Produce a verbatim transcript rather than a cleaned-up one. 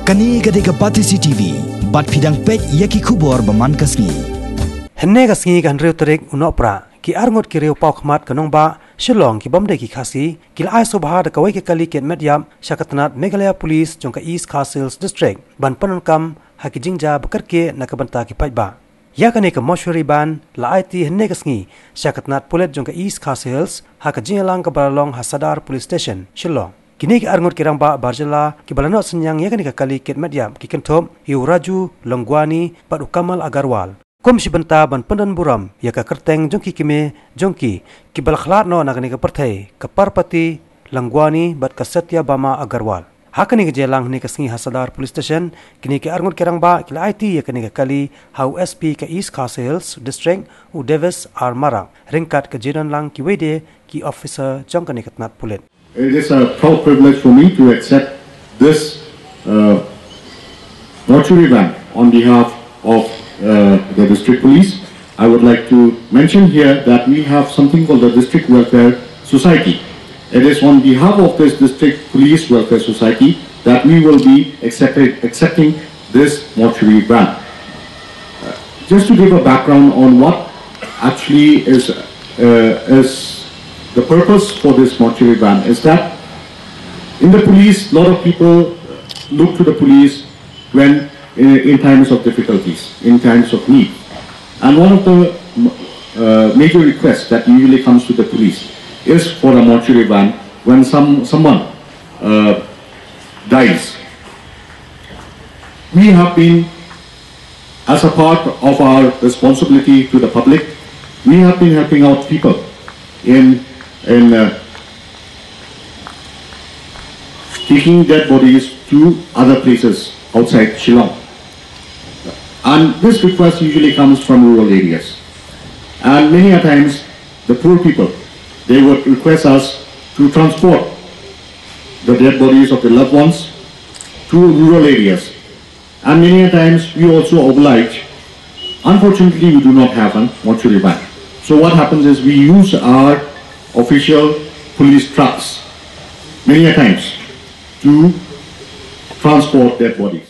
Kane ka dei ka Batesi T V, bad phi dang peit ïa ki khubor ba man ka sngi. Hynne ka sngi ka hynriew tarik u Nohprah, ki arngut ki riew paw khmat ka nongbah Shillong ki bym dei ki Khasi, ki la ai sngewbha da kawei ka kali kit met ïap sha ka tnat Meghalaya Police jong ka East Khasi Hills District ban pyndonkam ha ki jingjia ba kyrkieh na ka bynta ki paidbah. Ïa kane ka mortuary van la aiti hynne ka sngi sha ka tnat pulit jong ka East Khasi Hills ha ka jingïalang kaba la long ha Sadar Police Station, Shillong. Kine ki arngut ki rangbah bar jylla kiba la noh synñiang ïa kane ka kali kit met ïap ki kynthup ïa u Raju Longwani bad u Kamal Agarwal, kum shi bynta ban pyndonburom ïa ka kyrteng jong ki kmie jong ki, kiba la khlad noh na kane ka pyrthei, ka Parpati Longwani bad ka Satyabama Agarwal. Ha kane ka jingïalang hynne ka sngi ha Sadar Police Station, kine ki arngut ki rangbah ki la aiti ïa kane ka kali ha u S P ka East Khasi Hills District, u Davis R Marak, ryngkat ka jingdonlang kiwei de ki officer jong kane ka tnat pulit. It is a proud privilege for me to accept this, uh, mortuary van on behalf of, uh, the district police. I would like to mention here that we have something called the District Welfare Society. It is on behalf of this District Police Welfare Society that we will be accepted, accepting this mortuary van. Uh, just to give a background on what actually is, uh, is the purpose for this mortuary van is that in the police, a lot of people look to the police when in, in times of difficulties, in times of need. And one of the, uh, major requests that usually comes to the police is for a mortuary van when some, someone, uh, dies. We have been, as a part of our responsibility to the public, we have been helping out people in, in, uh, taking dead bodies to other places outside Shillong. And this request usually comes from rural areas. And many a times, the poor people, they would request us to transport the dead bodies of the loved ones to rural areas. And many a times, we also oblige. Unfortunately, we do not have a mortuary van. So what happens is we use our official police trucks many a times to transport dead bodies.